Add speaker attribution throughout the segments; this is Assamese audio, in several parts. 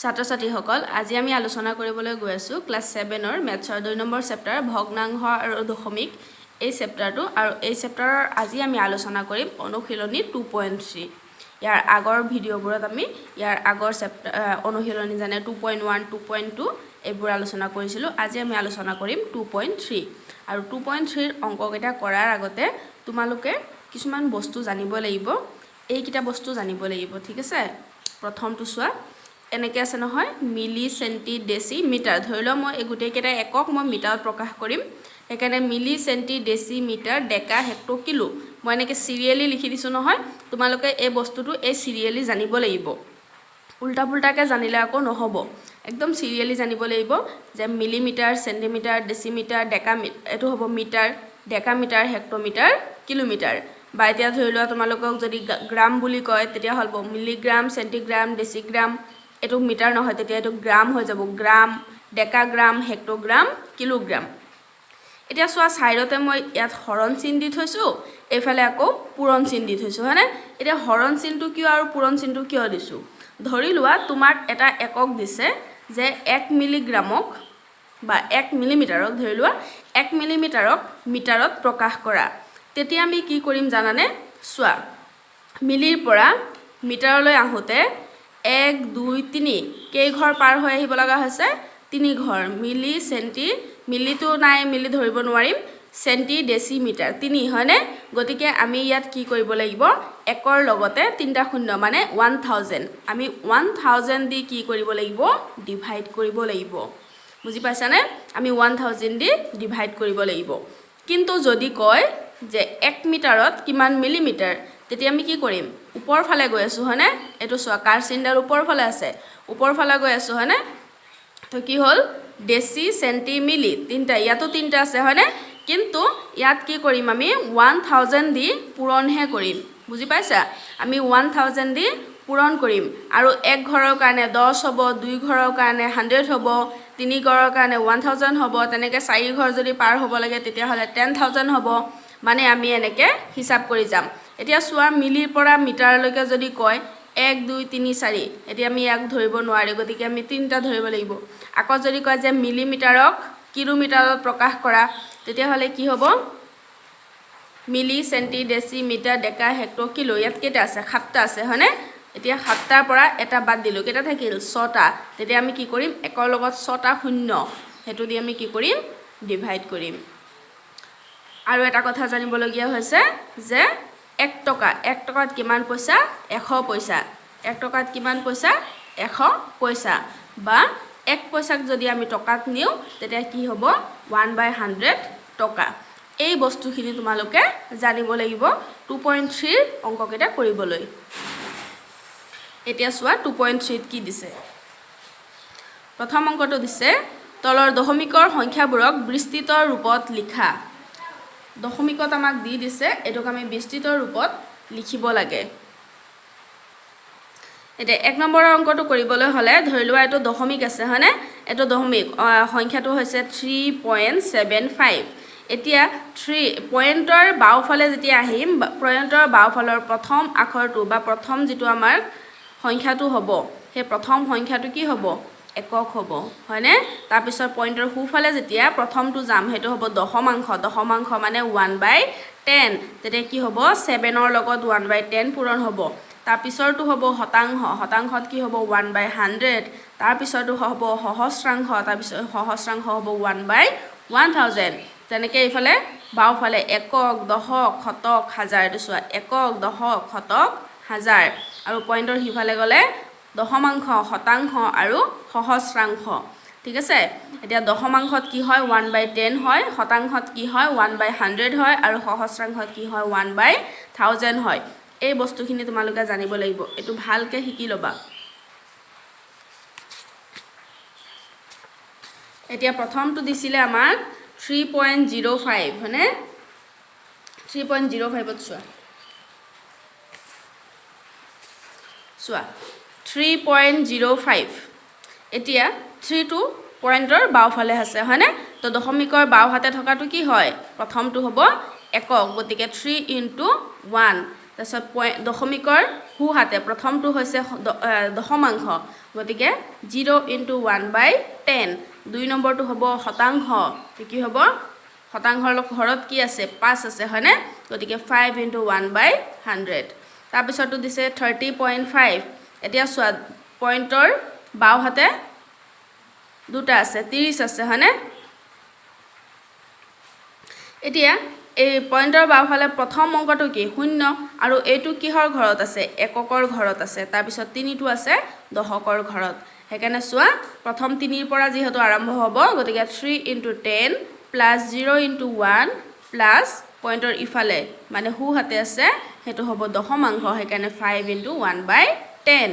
Speaker 1: ছাত্ৰ ছাত্ৰীসকল, আজি আমি আলোচনা কৰিবলৈ গৈ আছোঁ ক্লাছ ছেভেনৰ মেথছৰ 2 নম্বৰ চেপ্টাৰ ভগ্নাংশ আৰু দশমিক, এই চেপ্টাৰটো। আৰু এই চেপ্টাৰৰ আজি আমি আলোচনা কৰিম অনুশীলনী 2.3। ইয়াৰ আগৰ ভিডিঅ'বোৰত আমি ইয়াৰ আগৰ চেপ্টাৰ অনুশীলনী যেনে 2.1, 2.2 এইবোৰ আলোচনা কৰিছিলোঁ। আজি আমি আলোচনা কৰিম 2.3। আৰু 2.3ৰ অংককেইটা কৰাৰ আগতে তোমালোকে কিছুমান বস্তু জানিব লাগিব। এইকেইটা বস্তু জানিব লাগিব, ঠিক আছে? প্ৰথমটো চোৱা, এনেকৈ আছে নহয়, মিলি, চেণ্টি, ডেচি, মিটাৰ। ধৰি লোৱা মই এই গোটেইকেইটা একক মই মিটাৰত প্ৰকাশ কৰিম। সেইকাৰণে milli, centi, deci, metre, deca, hecto, kilo, মই এনেকৈ চিৰিয়েলি লিখি দিছোঁ নহয়। তোমালোকে এই বস্তুটো এই চিৰিয়েলি জানিব লাগিব। উল্টা পুল্টাকৈ জানিলে আকৌ নহ'ব। একদম চিৰিয়েলি জানিব লাগিব যে মিলিমিটাৰ, চেণ্টিমিটাৰ, ডেচিমিটাৰ, ডেকা, এইটো হ'ব মিটাৰ, ডেকামিটাৰ, হেক্ট'মিটাৰ, কিলোমিটাৰ। বা এতিয়া ধৰি লোৱা তোমালোকক যদি গ্ৰাম বুলি কয়, তেতিয়া হ'ব মিলিগ্ৰাম, চেণ্টিগ্ৰাম, ডেচিগ্ৰাম। এইটো মিটাৰ নহয়, তেতিয়া এইটো গ্ৰাম হৈ যাব। গ্ৰাম, ডেকাগ্ৰাম, হেক্ট'গ্ৰাম, কিলোগ্ৰাম। এতিয়া চোৱা, ছাইডতে মই ইয়াত হৰণ চিন দি থৈছোঁ, এইফালে আকৌ পূৰণ চিন দি থৈছোঁ, হয়নে? এতিয়া হৰণ চিনটো কিয় আৰু পূৰণ চিনটো কিয় দিছোঁ? ধৰি লোৱা তোমাক এটা একক দিছে যে 1 মিলিগ্ৰামক বা 1 মিলিমিটাৰক, ধৰি লোৱা 1 মিলিমিটাৰক মিটাৰত প্ৰকাশ কৰা। তেতিয়া আমি কি কৰিম জানানে? চোৱা, মিলিৰ পৰা মিটাৰলৈ আহোঁতে এক, দুই, তিনি, কেইঘৰ পাৰ হৈ আহিব লগা হৈছে? তিনি ঘৰ। মিলি, চেণ্টি, মিলিটো নাই, মিলি ধৰিব নোৱাৰিম। চেণ্টি, ডেচি, মিটাৰ, তিনি, হয়নে? গতিকে আমি ইয়াত কি কৰিব লাগিব? একৰ লগতে তিনিটা শূন্য, মানে 1000। আমি 1000 দি কি কৰিব লাগিব? ডিভাইড কৰিব লাগিব। বুজি পাইছানে? আমি 1000 দি ডিভাইড কৰিব লাগিব। কিন্তু যদি কয় যে 1 মিটাৰত কিমান মিলিমিটাৰ, তেতিয়া আমি কি কৰিম? ওপৰ ফালে গৈ আছোঁ, হয়নে? এইটো চোৱা, কাৰ চিনডাল ওপৰ ফালে আছে। ওপৰ ফালে গৈ আছোঁ, হয়নে? তো কি হ'ল? ডেচি, চেণ্টি, মিলি, তিনিটা। ইয়াতো তিনিটা আছে, হয়নে? কিন্তু ইয়াত কি কৰিম আমি? 1000 দি পূৰণহে কৰিম। বুজি পাইছা? আমি 1000 দি পূৰণ কৰিম। আৰু এক ঘৰৰ কাৰণে 10 হ'ব, দুই ঘৰৰ কাৰণে 100 হ'ব, তিনি ঘৰৰ কাৰণে 1000 হ'ব। তেনেকৈ চাৰি ঘৰ যদি পাৰ হ'ব লাগে, তেতিয়াহ'লে 10,000 হ'ব। মানে আমি এনেকৈ হিচাপ কৰি যাম। এতিয়া চোৱা, মিলিৰ পৰা মিটাৰলৈকে যদি কয়, এক, দুই, তিনি, চাৰি। এতিয়া আমি ইয়াক ধৰিব নোৱাৰি, গতিকে আমি তিনিটা ধৰিব লাগিব। আকৌ যদি কয় যে মিলিমিটাৰক কিলোমিটাৰত প্ৰকাশ কৰা, তেতিয়াহ'লে কি হ'ব? Milli, centi, deci, metre, deca, hecto, kilo. ইয়াত কেইটা আছে? সাতটা আছে, হয়নে? এতিয়া সাতটাৰ পৰা এটা বাদ দিলোঁ, কেইটা থাকিল? ছটা। তেতিয়া আমি কি কৰিম? একৰ লগত ছটা শূন্য, সেইটো দি আমি কি কৰিম? ডিভাইড কৰিম। আৰু এটা কথা জানিবলগীয়া হৈছে যে 1 টকা, 1 টকাত কিমান পইচা? 100 পইচা। 1 টকাত কিমান পইচা? 100 পইচা। বা 1 পইচাক যদি আমি টকাত নিওঁ, তেতিয়া কি হ'ব? 1/100 টকা। এই বস্তুখিনি তোমালোকে জানিব লাগিব 2.3ৰ অংককেইটা কৰিবলৈ। এতিয়া চোৱা, 2.3ত কি দিছে। প্ৰথম অংকটো দিছে, তলৰ দশমিকৰ সংখ্যাবোৰক বিস্তৃত ৰূপত লিখা। দশমিকত আমাক দি দিছে, এইটোক আমি বিস্তৃত ৰূপত লিখিব লাগে। এতিয়া 1 নম্বৰৰ অংকটো কৰিবলৈ হ'লে ধৰি লোৱা এইটো দশমিক আছে, হয়নে? এইটো দশমিক সংখ্যাটো হৈছে 3.75। এতিয়া থ্ৰী পইণ্টৰ বাওঁফালে যেতিয়া আহিম, পইণ্টৰ বাওঁফালৰ প্ৰথম আখৰটো বা প্ৰথম যিটো আমাৰ সংখ্যাটো হ'ব, সেই প্ৰথম সংখ্যাটো কি হ'ব? একক হ'ব, হয়নে? তাৰপিছত পইণ্টৰ সোঁফালে যেতিয়া প্ৰথমটো যাম, সেইটো হ'ব দশমাংশ। দশমাংশ মানে 1/10। তেতিয়া কি হ'ব? ছেভেনৰ লগত 1/10 পূৰণ হ'ব। তাৰপিছৰটো হ'ব শতাংশ। শতাংশত কি হ'ব? 1/100। তাৰপিছৰটো হ'ব সহস্ৰাংশ। তাৰপিছত সহস্ৰাংশ হ'ব 1/1000। তেনেকৈ এইফালে বাওঁফালে একক, দশক, শতক, হাজাৰ। এইটো চোৱা, একক, দশক, শতক, হাজাৰ। আৰু পইণ্টৰ সিফালে গ'লে দশমাংশ, শতাংশ আৰু সহস্ৰাংশ। ঠিক আছে? এতিয়া দশমাংশত কি হয়? 1/10 হয়। শতাংশত কি হয়? 1/100 হয়। আৰু সহস্ৰাংশত কি হয়? 1/1000 হয়। এই বস্তুখিনি তোমালোকে জানিব লাগিব। এইটো ভালকৈ শিকি ল'বা। এতিয়া প্ৰথমটো দিছিলে আমাক 3.05, হয়নে? 3.05ত চোৱা, চোৱা, 3.05। এতিয়া থ্ৰীটো পইণ্টৰ বাওঁফালে আছে, হয়নে? তো দশমিকৰ বাওঁহাতে থকাটো কি হয়? প্ৰথমটো হ'ব একক, গতিকে থ্ৰী ইনটু ওৱান। তাৰপিছত পইণ্ট দশমিকৰ সোঁফালে থকা সংখ্যাটো কি হয়? শতাংশ। সোঁহাতে প্ৰথমটো হৈছে দশমাংশ, গতিকে 0 into 1 by 10। দুই নম্বৰটো হ'ব শতাংশ। কি হ'ব? শতাংশৰ ঘৰত কি আছে? পাঁচ আছে, হয়নে? গতিকে 5 into 1 by 100। তাৰপিছতো দিছে 30.5। এতিয়া চোৱা, পইণ্টৰ বাওঁহাতে দুটা আছে, 30 আছে, হয়নে? এতিয়া এই পইণ্টৰ বাওঁফালে প্ৰথম অংকটো কি? শূন্য। আৰু এইটো কিহৰ ঘৰত আছে? এককৰ ঘৰত আছে। তাৰপিছত তিনিটো আছে দশকৰ ঘৰত। সেইকাৰণে চোৱা, প্ৰথম তিনিৰ পৰা যিহেতু আৰম্ভ হ'ব, গতিকে 3 into 10 plus 0 into 1 plus পইণ্টৰ ইফালে, মানে সোঁহাতে আছে, সেইটো হ'ব দশমাংশ। সেইকাৰণে 5 into 1 by 10।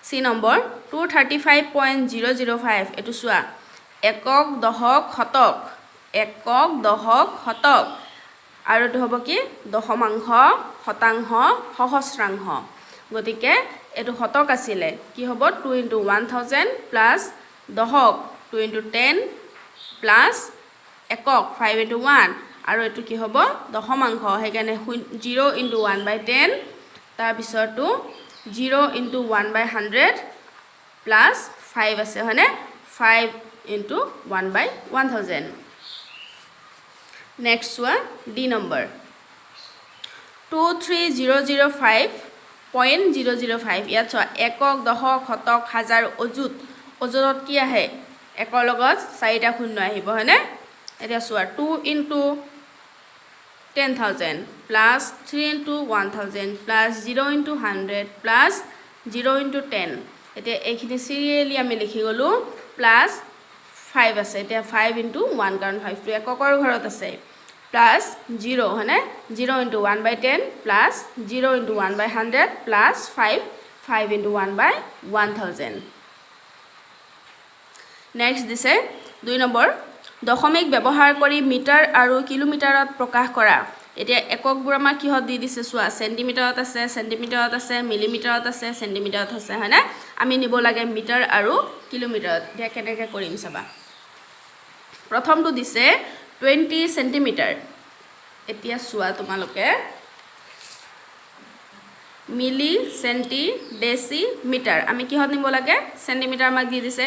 Speaker 1: C number, 235.005। এইটো চোৱা, একক, দশক, শতক, একক, দশক, শতক। আৰু এইটো হ'ব কি? দশমাংশ, শতাংশ, সহস্ৰাংশ। গতিকে এইটো শতক আছিলে, কি হ'ব? 2 into 1000 plus দশক 2 ইণ্টু 10 প্লাছ একক 5 ইণ্টু 1। আৰু এইটো কি হ'ব? দশমাংশ। সেইকাৰণে 0 into 1 by 10, তাৰপিছতটো 0 into 1 by 100 plus 5 আছে, হয়নে? 5 into 1 by 1000। Next চোৱা, D number, 23005.005। ইয়াত চোৱা, একক, দশক, শতক, হাজাৰ, অযুত। অযুতত কি আহে? একৰ লগত চাৰিটা শূন্য আহিব, হয়নে? এতিয়া চোৱা, 2 into 10,000 plus 3 into 1000 plus 0 into 100 plus 0 into 10। এতিয়া এইখিনি চিৰিয়েলি আমি লিখি গ'লোঁ। প্লাছ ফাইভ আছে, এতিয়া 5 ইণ্টু 1, কাৰণ ফাইভটো এককৰ ঘৰত আছে। প্লাছ জিৰ', হয়নে? 0 into 1 by 10 plus 0 into 1 by 100 plus 5, 5 into 1 by 1000। Next দিছে দুই নম্বৰ, দশমিক ব্যৱহাৰ কৰি মিটাৰ আৰু কিলোমিটাৰত প্ৰকাশ কৰা। এতিয়া এককবোৰ আমাৰ কিহত দি দিছে চোৱা। চেণ্টিমিটাৰত আছে, চেণ্টিমিটাৰত আছে, মিলিমিটাৰত আছে, চেণ্টিমিটাৰত আছে, হয়নে? আমি নিব লাগে মিটাৰ আৰু কিলোমিটাৰত। এতিয়া কেনেকৈ কৰিম চাবা। প্ৰথমটো দিছে 20 চেণ্টিমিটাৰ। এতিয়া চোৱা তোমালোকে, মিলি, চেণ্টি, ডেচি, মিটাৰ। আমি কিহত নিব লাগে? চেণ্টিমিটাৰ আমাক দি দিছে,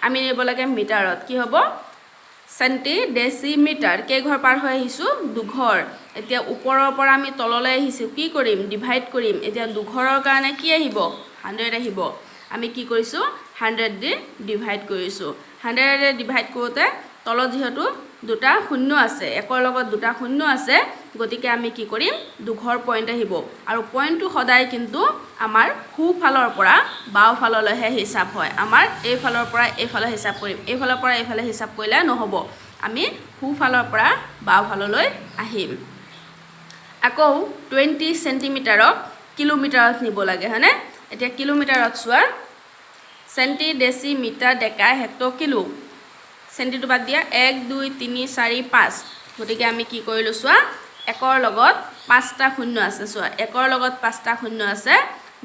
Speaker 1: আমি নিব লাগে মিটাৰত। কি হ'ব? চেণ্টি, ডেচি, মিটাৰ। কেইঘৰ পাৰ হৈ আহিছোঁ? দুঘৰ। এতিয়া ওপৰৰ পৰা আমি তললৈ আহিছোঁ, কি কৰিম? ডিভাইড কৰিম। এতিয়া দুঘৰৰ কাৰণে কি আহিব? 100 আহিব। আমি কি কৰিছোঁ? 100 দি ডিভাইড কৰিছোঁ। 100-এৰে ডিভাইড কৰোঁতে তলত যিহেতু দুটা শূন্য আছে, একৰ লগত দুটা শূন্য আছে, গতিকে আমি কি কৰিম? দুঘৰ পইণ্ট আহিব। আৰু পইণ্টটো সদায় কিন্তু আমাৰ সোঁফালৰ পৰা বাওঁফাললৈহে হিচাপ হয়। আমাৰ এইফালৰ পৰা এইফালে হিচাপ কৰিম, এইফালৰ পৰা এইফালে হিচাপ কৰিলে নহ'ব। আমি সোঁফালৰ পৰা বাওঁফাললৈ আহিম। আকৌ 20 চেণ্টিমিটাৰক কিলোমিটাৰত নিব লাগে, হয়নে? এতিয়া কিলোমিটাৰত চোৱা, centi, deci, metre, deca, hecto, kilo। চেণ্টিটো বাদ দিয়া, এক, দুই, তিনি, চাৰি, পাঁচ। গতিকে আমি কি কৰিলোঁ চোৱা, একৰ লগত পাঁচটা শূন্য আছে। চোৱা, একৰ লগত পাঁচটা শূন্য আছে,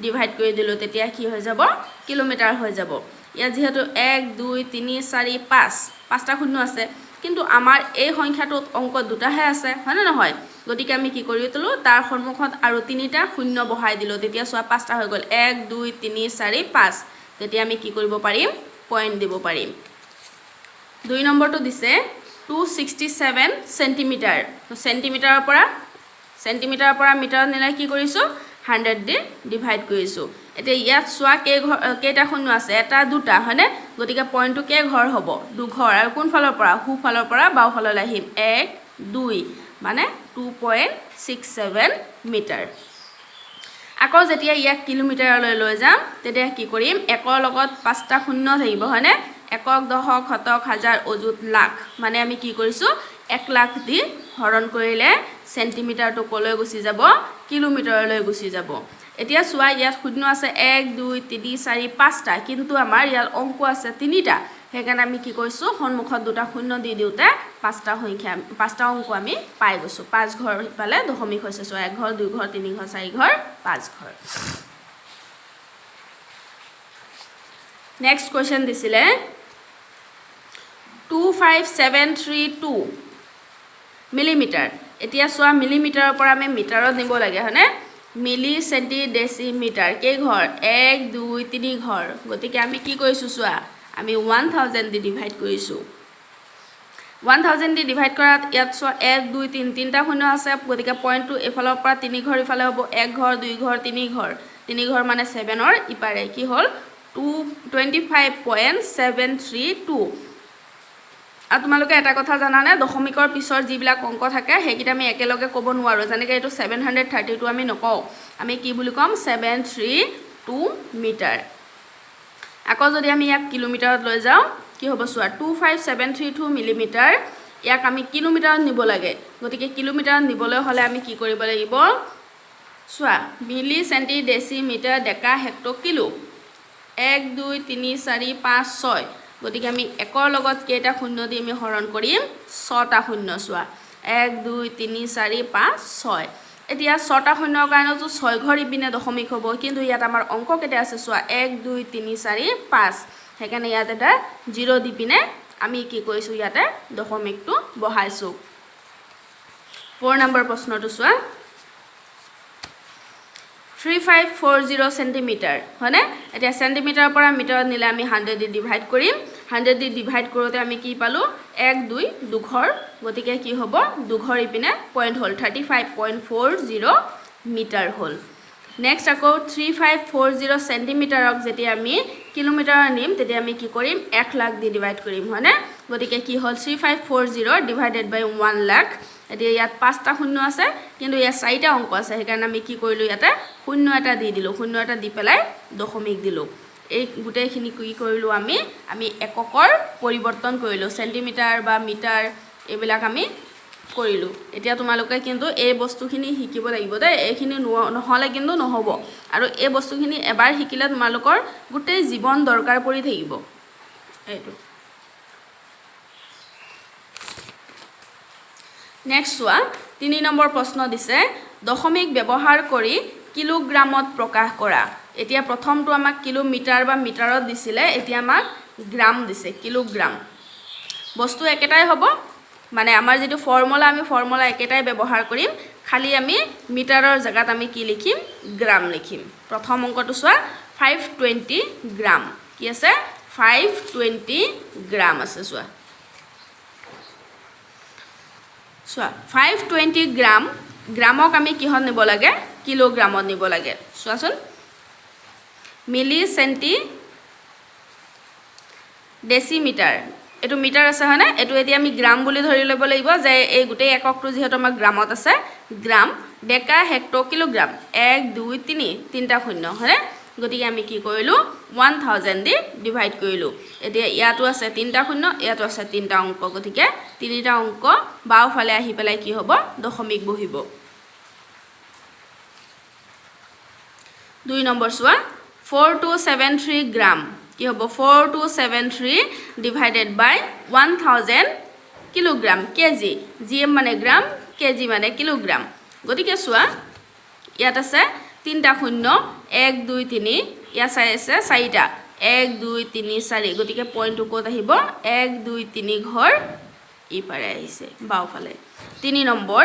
Speaker 1: ডিভাইড কৰি দিলোঁ। তেতিয়া কি হৈ যাব? কিলোমিটাৰ হৈ যাব। ইয়াত যিহেতু এক, দুই, তিনি, চাৰি, পাঁচ, পাঁচটা শূন্য আছে, কিন্তু আমাৰ এই সংখ্যাটোত অংক দুটাহে আছে, হয়নে নহয়? গতিকে আমি কি কৰি দিলোঁ? তাৰ সন্মুখত আৰু তিনিটা শূন্য বহাই দিলোঁ। তেতিয়া চোৱা, পাঁচটা হৈ গ'ল, এক, দুই, তিনি, চাৰি, পাঁচ। তেতিয়া আমি কি কৰিব পাৰিম? পইণ্ট দিব পাৰিম। দুই নম্বৰটো দিছে 267 চেণ্টিমিটাৰ। চেণ্টিমিটাৰৰ পৰা মিটাৰত নিলে কি কৰিছোঁ? 100 দি ডিভাইড কৰিছোঁ। এতিয়া ইয়াত চোৱা, কেইঘৰ, কেইটা শূন্য আছে? এটা, দুটা, হয়নে? গতিকে পইণ্টটো কেইঘৰ হ'ব? দুঘৰ। আৰু কোনফালৰ পৰা? সোঁফালৰ পৰা বাওঁফাললৈ আহিম, এক, দুই, মানে 2.67 metre। আকৌ যেতিয়া ইয়াক কিলোমিটাৰলৈ লৈ যাম, তেতিয়া কি কৰিম? একৰ লগত পাঁচটা শূন্য থাকিব, হয়নে? একক, দশক, শতক, হাজাৰ, অযুত, লাখ। মানে আমি কি কৰিছোঁ? 1 লাখ দি হৰণ কৰিলে চেণ্টিমিটাৰটো ক'লৈ গুচি যাব? কিলোমিটাৰলৈ গুচি যাব। এতিয়া চোৱা, ইয়াত শূন্য আছে এক, দুই, তিনি, চাৰি, পাঁচটা, কিন্তু আমাৰ ইয়াত অংক আছে তিনিটা। সেইকাৰণে আমি কি কৰিছোঁ? সন্মুখত দুটা শূন্য দি দিওঁতে পাঁচটা সংখ্যা, পাঁচটা অংক আমি পাই গৈছোঁ। পাঁচ ঘৰ সিফালে দশমিক হৈছে। চোৱা, এক ঘৰ, দুই ঘৰ, তিনি ঘৰ, চাৰি ঘৰ, পাঁচ ঘৰ। নেক্সট কুৱেশ্যন দিছিলে 25732 millimetre। এতিয়া চোৱা, মিলিমিটাৰৰ পৰা আমি মিটাৰত নিব লাগে, হয়নে? মিলি চেণ্টি ডেচি মিটাৰ কেইঘৰ? এক, দুই, তিনি ঘৰ। গতিকে আমি কি কৰিছোঁ চোৱা, আমি 1000 দি ডিভাইড কৰিছোঁ। 1000 দি ডিভাইড কৰাত ইয়াত চোৱা, এক, দুই, তিনি, তিনিটা শূন্য আছে। গতিকে পইণ্টটো এইফালৰ পৰা তিনি ঘৰ ইফালে হ'ব। এক ঘৰ, দুই ঘৰ, তিনি ঘৰ। তিনি ঘৰ মানে ছেভেনৰ ইপাৰে। কি হ'ল? 225.732। আৰু তোমালোকে এটা কথা জানানে? দশমিকৰ পিছৰ যিবিলাক অংক থাকে, সেইকেইটা আমি একেলগে ক'ব নোৱাৰোঁ। যেনেকৈ এইটো 732 আমি নকওঁ, আমি কি বুলি ক'ম? 732 মিটাৰ। আকৌ যদি আমি ইয়াক কিলোমিটাৰত লৈ যাওঁ, কি হ'ব চোৱা, 25732 millimeter। ইয়াক আমি কিলোমিটাৰত নিব লাগে। গতিকে কিলোমিটাৰত নিবলৈ হ'লে আমি কি কৰিব লাগিব চোৱা, মিলি চেণ্টি ডেচি মিটাৰ ডেকা হেক্ট কিলো, এক, দুই, তিনি, চাৰি, পাঁচ, ছয়। গতিকে আমি একৰ লগত কেইটা শূন্য দি আমি হৰণ কৰিম? ছটা শূন্য। চোৱা, এক, দুই, তিনি, চাৰি, পাঁচ, ছয়। এতিয়া ছটা শূন্যৰ কাৰণেতো ছয় ঘৰ ইপিনে দশমিক হ'ব। কিন্তু ইয়াত আমাৰ অংক কেইটা আছে চোৱা, এক, দুই, তিনি, চাৰি, পাঁচ। সেইকাৰণে ইয়াত এটা জিৰ' দি পিনে আমি কি কৰিছোঁ? ইয়াতে দশমিকটো বহাইছোঁ। 4 নম্বৰ প্ৰশ্নটো চোৱা, 3540 centimeter, হয়নে? এতিয়া চেণ্টিমিটাৰৰ পৰা মিটাৰত নিলে আমি 100 দি ডিভাইড কৰিম। 100 দি ডিভাইড কৰোঁতে আমি কি পালোঁ? এক, দুই, দুঘৰ। গতিকে কি হ'ব? দুঘৰ ইপিনে পইণ্ট হ'ল, 35.40 meter হ'ল। নেক্সট আকৌ 3540 চেণ্টিমিটাৰক যেতিয়া আমি কিলোমিটাৰত নিম, তেতিয়া আমি কি কৰিম? 1 লাখ দি ডিভাইড কৰিম, হয়নে? গতিকে কি হ'ল? 3540 divided by 1 lakh। এতিয়া ইয়াত পাঁচটা শূন্য আছে, কিন্তু ইয়াত চাৰিটা অংক আছে। সেইকাৰণে আমি কি কৰিলোঁ? ইয়াতে শূন্য এটা দি দিলোঁ। শূন্য এটা দি পেলাই দশমিক দিলোঁ। এই গোটেইখিনি কি কৰিলোঁ আমি? আমি এককৰ পৰিৱৰ্তন কৰিলোঁ, চেণ্টিমিটাৰ বা মিটাৰ এইবিলাক আমি কৰিলোঁ। এতিয়া তোমালোকে কিন্তু এই বস্তুখিনি শিকিব লাগিব দেই। এইখিনি নহ'লে কিন্তু নহ'ব। আৰু এই বস্তুখিনি এবাৰ শিকিলে তোমালোকৰ গোটেই জীৱন দৰকাৰ পৰি থাকিব এইটো। নেক্সট চোৱা, 3 নম্বৰ প্ৰশ্ন দিছে, দশমিক ব্যৱহাৰ কৰি কিলোগ্ৰামত প্ৰকাশ কৰা। এতিয়া প্ৰথমটো আমাক কিলোমিটাৰ বা মিটাৰত দিছিলে, এতিয়া আমাক গ্ৰাম দিছে, কিলোগ্ৰাম। বস্তু একেটাই হ'ব, মানে আমাৰ যিটো ফৰ্মুলা, আমি ফৰ্মুলা একেটাই ব্যৱহাৰ কৰিম, খালি আমি মিটাৰৰ জেগাত আমি কি লিখিম? গ্ৰাম লিখিম। প্ৰথম অংকটো চোৱা, 520 গ্ৰাম। কি আছে? 520 গ্ৰাম আছে। চোৱা চোৱা, 520 গ্ৰাম। গ্ৰামক আমি কিহত নিব লাগে? কিলোগ্ৰামত নিব লাগে। চোৱাচোন, মিলি চেণ্টি ডেচিমিটাৰ, এইটো মিটাৰ আছে, হয়নে? এইটো এতিয়া আমি গ্ৰাম বুলি ধৰি ল'ব লাগিব যে এই গোটেই এককটো যিহেতু আমাৰ গ্ৰামত আছে, গ্ৰাম ডেকা হেক্ট কিলোগ্ৰাম, এক, দুই, তিনি, তিনিটা শূন্য, হয়নে? গতিকে আমি কি কৰিলোঁ? 1000 দি ডিভাইড কৰিলোঁ। এতিয়া ইয়াতো আছে তিনিটা শূন্য, ইয়াতো আছে তিনিটা অংক। গতিকে তিনিটা অংক বাওঁফালে আহি পেলাই কি হ'ব? দশমিক বহিব। 2 নম্বৰ চোৱা, 4273 গ্ৰাম। কি হ'ব? 4273 divided by 1000 kilogram, kg। GM মানে গ্ৰাম, কেজি মানে কিলোগ্ৰাম। গতিকে চোৱা, ইয়াত আছে তিনিটা শূন্য, এক, দুই, তিনি। ইয়াত চাই আছে চাৰিটা, এক, দুই, তিনি, চাৰি। গতিকে পইণ্টটো ক'ত আহিব? এক, দুই, তিনি ঘৰ ইপাৰে আহিছে, বাওঁফালে। 3 নম্বৰ,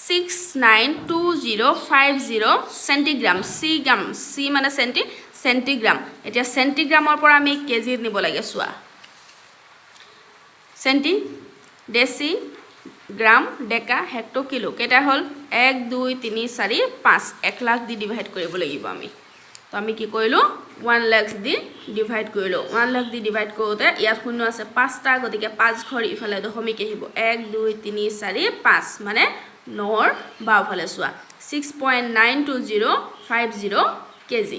Speaker 1: 692050 centigram, C গ্ৰাম, চি মানে চেণ্টি, চেণ্টিগ্ৰাম। এতিয়া চেণ্টিগ্ৰামৰ পৰা আমি কেজিত নিব লাগে। চোৱা, চেণ্টি ডেচি গ্ৰাম ডেকা হেক্ট কিলো, কেইটা হ'ল? এক, দুই, তিনি, চাৰি, পাঁচ। 1 লাখ দি ডিভাইড কৰিব লাগিব আমি। তো আমি কি কৰিলোঁ? 1 লাখ দি ডিভাইড কৰিলোঁ। 1 লাখ দি ডিভাইড কৰোঁতে ইয়াত শূন্য আছে পাঁচটা, গতিকে পাঁচ ঘৰ ইফালে দশমিক আহিব। এক, দুই, তিনি, চাৰি, পাঁচ, মানে নৰ বাওঁফালে। চোৱা, 6.92050 kg।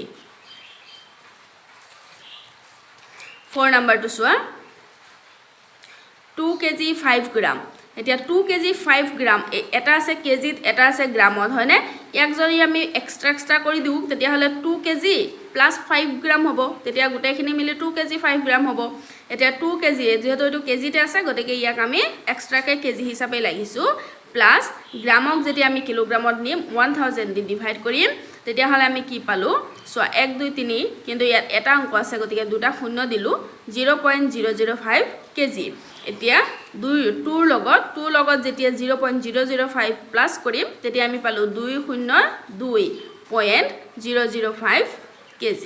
Speaker 1: 4 নাম্বাৰটো চোৱা, 2 কেজি 5 গ্ৰাম। এতিয়া 2 কেজি 5 গ্ৰাম, এটা আছে কেজিত, এটা আছে গ্ৰামত, হয়নে? ইয়াক যদি আমি এক্সট্ৰা এক্সট্ৰা কৰি দিওঁ, তেতিয়াহ'লে 2 কেজি প্লাছ 5 গ্ৰাম হ'ব। তেতিয়া গোটেইখিনি মিলি 2 কেজি 5 গ্ৰাম হ'ব। এতিয়া 2 কেজি, যিহেতু এইটো কেজিতে আছে, গতিকে ইয়াক আমি এক্সট্ৰাকৈ কেজি হিচাপে লাগিছোঁ। প্লাছ গ্ৰামক যেতিয়া আমি কিলোগ্ৰামত নিম, 1000 দি ডিভাইড কৰিম। তেতিয়াহ'লে আমি কি পালোঁ চোৱা, এক, দুই, তিনি, কিন্তু ইয়াত এটা অংক আছে, গতিকে দুটা শূন্য দিলোঁ, 0.005 kg। এতিয়া দুই টুৰ লগত যেতিয়া 0.005 প্লাছ কৰিম, তেতিয়া আমি পালোঁ 2 0 2। 0.005 kg।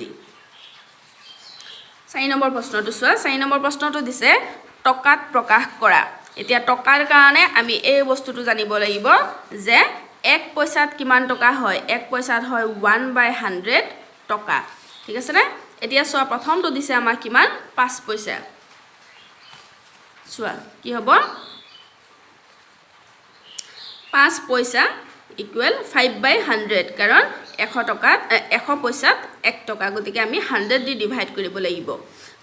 Speaker 1: 4 number প্ৰশ্নটো চোৱা। 4 নম্বৰ প্ৰশ্নটো দিছে টকাত প্ৰকাশ কৰা। এতিয়া টকাৰ কাৰণে আমি এই বস্তুটো জানিব লাগিব যে 1 পইচাত কিমান টকা হয়। 1 পইচাত হয় 1/100 টকা, ঠিক আছেনে? এতিয়া চোৱা, প্ৰথমটো দিছে আমাক কিমান? 5 পইচা। চোৱা, কি হ'ব? 5 পইচা ইকুৱেল 5/100, কাৰণ 100 টকাত 100 পইচাত 1 টকা। গতিকে আমি 100 দি ডিভাইড কৰিব লাগিব।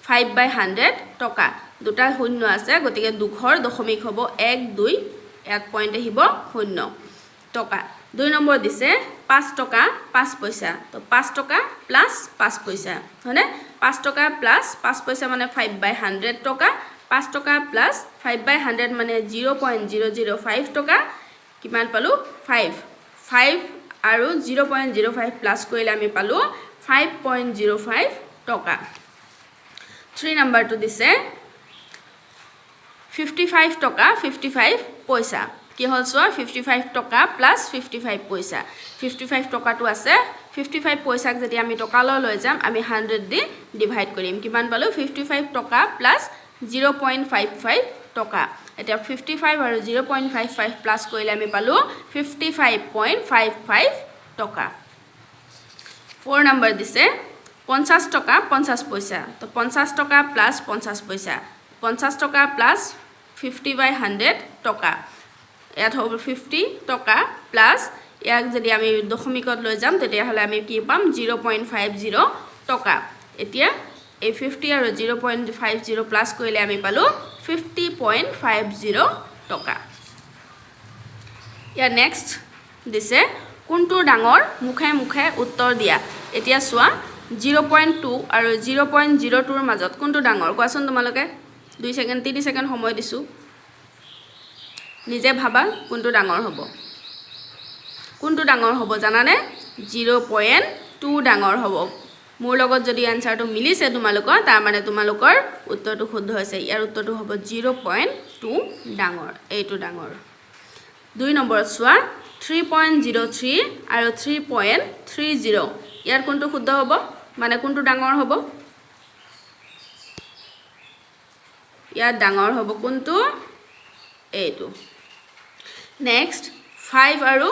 Speaker 1: 5/100 টকা। দুটা শূন্য আছে, গতিকে দুঘৰ দশমিক হ'ব। এক, দুই, ইয়াত পইণ্ট আহিব, শূন্য টকা। 2 নম্বৰ দিছে 5 টকা 5 পইচা। তো 5 টকা প্লাছ 5 পইচা, হয়নে? 5 টকা প্লাছ 5 পইচা মানে 5/100 টকা। 5 টকা প্লাছ 5/100 মানে 0.005 টকা। কিমান পালোঁ? ফাইভ ফাইভ আৰু 0.05 প্লাছ কৰিলে আমি পালোঁ 5.05 টকা। 3 নাম্বাৰটো দিছে 55 টকা 55 পইচা। কি হ'ল চোৱা, 55 টকা প্লাছ 55 পইচা। 55 টকাটো আছে, 55 পইচাক যেতিয়া আমি টকালৈ লৈ যাম, আমি 100 দি ডিভাইড কৰিম। কিমান পালোঁ? 55 টকা প্লাছ 0.55 টকা। এতিয়া 55 আৰু 0.55 প্লাছ কৰিলে আমি পালোঁ 55.55 টকা। 4 নাম্বাৰ দিছে 50 টকা 50 পইচা। তো 50 টকা প্লাছ 50 পইচা, 50 টকা প্লাছ 50/100 টকা। ইয়াত হ'ব 50 টকা প্লাছ, ইয়াক যদি আমি দশমিকত লৈ যাম, তেতিয়াহ'লে আমি কি পাম? 0.50 টকা। এতিয়া এই 50 আৰু 0.50 প্লাছ কৰিলে আমি পালোঁ 50.50 টকা। ইয়াৰ নেক্সট দিছে কোনটো ডাঙৰ, মুখে মুখে উত্তৰ দিয়া। এতিয়া চোৱা, 0.2 আৰু 0.02ৰ মাজত কোনটো ডাঙৰ কোৱাচোন তোমালোকে। 2 ছেকেণ্ড, 3 ছেকেণ্ড সময় দিছোঁ। নিজে ভাবা কোনটো ডাঙৰ হ'ব। কোনটো ডাঙৰ হ'ব জানানে? 0.2 ডাঙৰ হ'ব। মোৰ লগত যদি এনচাৰটো মিলিছে তোমালোকৰ, তাৰমানে তোমালোকৰ উত্তৰটো শুদ্ধ হৈছে। ইয়াৰ উত্তৰটো হ'ব 0.2 ডাঙৰ, এইটো ডাঙৰ। 2 নম্বৰত চোৱা, 3.03 আৰু 3.30, ইয়াৰ কোনটো শুদ্ধ হ'ব, মানে কোনটো ডাঙৰ হ'ব? ইয়াত ডাঙৰ হ'ব কোনটো? এইটো। নেক্সট 5 আৰু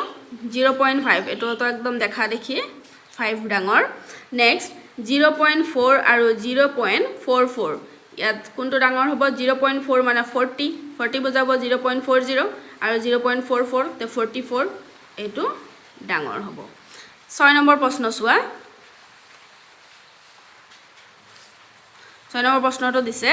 Speaker 1: 0.5, এইটোতো একদম দেখা দেখি 5 ডাঙৰ। নেক্সট 0.4 আৰু 0.44, ইয়াত কোনটো ডাঙৰ হ'ব? 0.4 মানে 40, 40 বুজাব 0.40, আৰু 0.44 তে 44, এইটো ডাঙৰ হ'ব। 6 নম্বৰ প্ৰশ্ন চোৱা। 6 নম্বৰ প্ৰশ্নটো দিছে,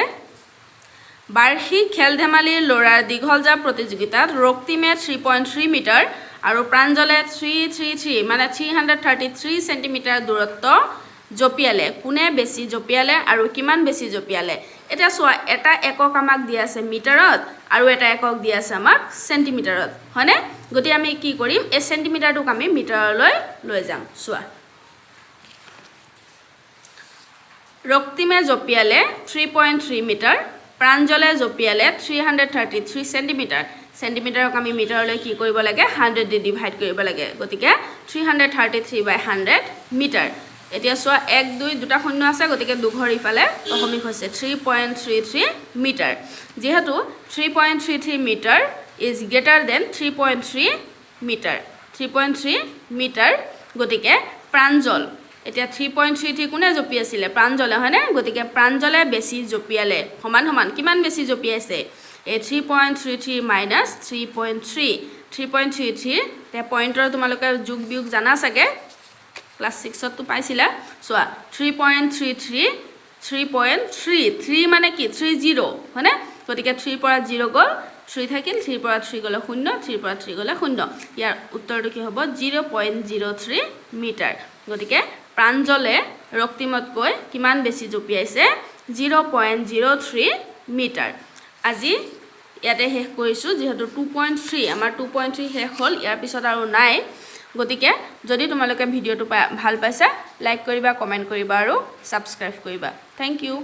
Speaker 1: বাৰ্ষিক খেল ধেমালিৰ ল'ৰাৰ দীঘল জাঁপ প্ৰতিযোগিতাত ৰক্তিমে 3.3 মিটাৰ আৰু প্ৰাঞ্জলে 333, মানে 333 চেণ্টিমিটাৰ দূৰত্ব জঁপিয়ালে। কোনে বেছি জঁপিয়ালে আৰু কিমান বেছি জঁপিয়ালে? এতিয়া চোৱা, এটা একক আমাক দিয়া আছে মিটাৰত আৰু এটা একক দিয়া আছে আমাক চেণ্টিমিটাৰত, হয়নে? গতিকে আমি কি কৰিম? এই চেণ্টিমিটাৰটোক আমি মিটাৰলৈ লৈ যাম। চোৱা, ৰক্তিমে জঁপিয়ালে 3.3 মিটাৰ, প্ৰাঞ্জলে জঁপিয়ালে 333 চেণ্টিমিটাৰ। চেণ্টিমিটাৰক আমি মিটাৰলৈ কি কৰিব লাগে? 100 দি ডিভাইড কৰিব লাগে। গতিকে 333/100 মিটাৰ। এতিয়া চোৱা, এক, দুই, দুটা শূন্য আছে, গতিকে দুঘৰ ইফালে দশমিক হৈছে, 3.33 মিটাৰ। যিহেতু 3.33 meter is greater than 3.3 meter, 3.3 meter, গতিকে প্ৰাঞ্জল, এতিয়া 3.33 কোনে জঁপিয়াইছিলে? প্ৰাঞ্জলে, হয়নে? গতিকে প্ৰাঞ্জলে বেছি জঁপিয়ালে। সমান সমান কিমান বেছি জঁপিয়াইছে? এই 3.33 minus 3.3, 3.33। এতিয়া পইণ্টৰ তোমালোকে যোগ বিয়োগ জানা চাগে, ক্লাছ ছিক্সততো পাইছিলা। চোৱা, 3.33, 3.33 মানে কি? থ্ৰী জিৰ', হয়নে? গতিকে থ্ৰীৰ পৰা জিৰ' গ'ল, থ্ৰী থাকিল। থ্ৰীৰ পৰা থ্ৰী গ'লে শূন্য, থ্ৰীৰ পৰা থ্ৰী গ'লে শূন্য। ইয়াৰ উত্তৰটো কি হ'ব? 0.03 মিটাৰ। গতিকে প্ৰাঞ্জলে ৰক্তিমতকৈ কিমান বেছি জঁপিয়াইছে? 0.03 মিটাৰ। আজি ইয়াতে শেষ কৰিছোঁ, যিহেতু 2.3, আমাৰ 2.3 শেষ হ'ল, ইয়াৰ পিছত আৰু নাই। গতিকে যদি তোমালোকে ভিডিঅ'টো ভাল পাইছা, লাইক কৰিবা, কমেণ্ট কৰিবা আৰু ছাবস্ক্ৰাইব কৰিবা। Thank U.